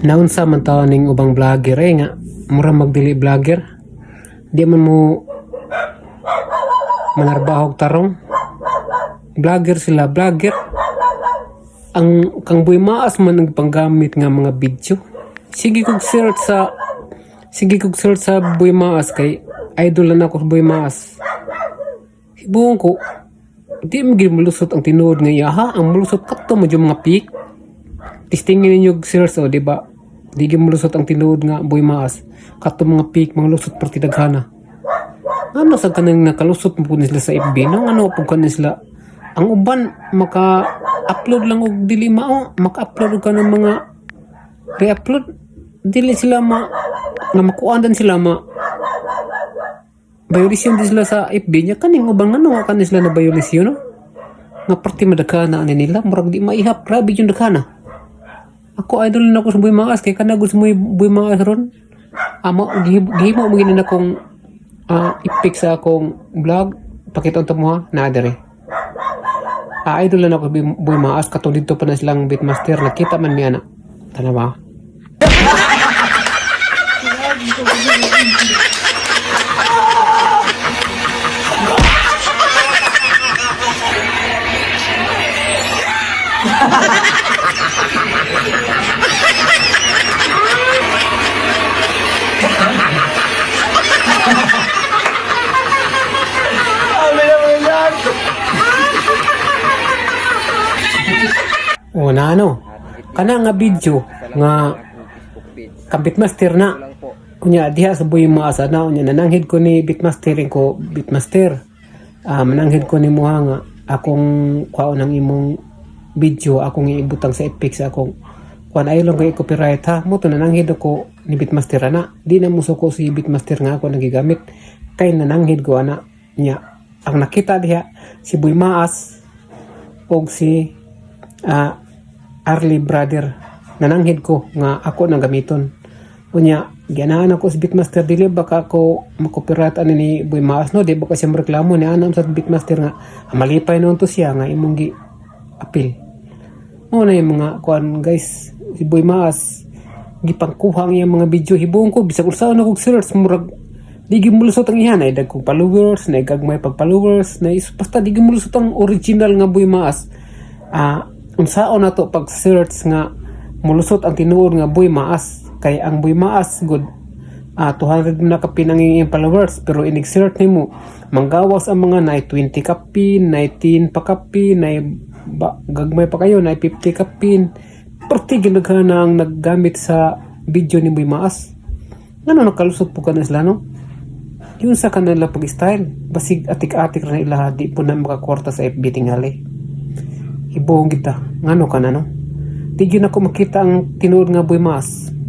Naunsa man taon ning ubang vlogger eh nga mura magdili vlogger. Di man mo manarbahog tarong. Vlogger sila, vlogger. Ang kang Boy Maas man ang panggamit nga mga video. Sige kog search sa Boy Maas kay idol na ako sa Boy Maas. Hibuon ko di mo gyud molusot ang tinuod nga iyaha, ang molusot kadto mo yung mga peak. Testingin ninyo og search, o di ba? Di gyud molusot ang tinuod nga Boy Maas. Kadto mga peak mga lusot perti daghana. Ano sa kanang nakalusot mo po sila sa FB no? Ano po kanin sila? Ang uban maka-upload lang og dili mao, maka-upload og kanang mga re-upload, dili sila ma nga makuan din sila, ma violation din sila sa FB niya. Kaning uban, ano nga kanin sila na violation, no? Nga parte madagana ani nila, murag di maihap, grabe yung daghana. Ako, idol na ako sa Boy Maas kay kana gusto mo Boy Maas ron amo gihimo mo gini na akong ipik sa akong vlog. Pakita unta mo ha na dere. Idol na ako sa Boy Maas katong dito pa na silang Beatmaster, nakita man mi ana, tanawa. O na ano kana nga video nga kang Beatmaster na. Unya diha sa Boy Maas na, unya nananghid ko ni Beatmaster ko, "Beatmaster, mananghid ko ni muha nga akong kuhaon ang imong video, akong iibutang sa epic sa akong kuan, ayo lang kay copyright ha." Mo to nananghid ako ni Beatmaster ana. Di na musuko si Beatmaster nga ako nagigamit kay nananghid ko ana nya. Ang nakita diha si Boy Maas og si Arlie Brother. Nananghid ko nga ako nang gamiton. Unya gianaan ako si Beatmaster, dili baka ako makopyright ani ni Boy Maas, no? Di ba kasi reklamo ni anam sa Beatmaster nga malipay noon to siya nga imong gi appeal mo na yung mga kuan. Guys, si Boy Maas gipangkuha ang iyang mga video. Hibuon ko bisag unsaon ako search, murag di gyud molusot ang iya. Na dagkong followers, na gagmay pag followers na is, basta di gyud molusot ang original nga Boy Maas. Unsaon nato pag search nga molusot ang tinuod nga Boy Maas? Kay ang Boy Maas good 200 na kapin ang iyang followers, pero inig search nimo manggawas ang mga na 20 kapin, 19 pa kapin, na ba, gagmay pa kayo na 50 kapin. Parte ginagana ang naggamit sa video ni Boy Maas. Ngano nakalusot po ka na sila, no? Yun sa kanila pag-style, basig atik-atik ra na ilaha, di po na makakwarta sa FB tingali. Hibuong kita, ngano ka na, no? Di yun ako makita ang tinuod nga Boy Maas.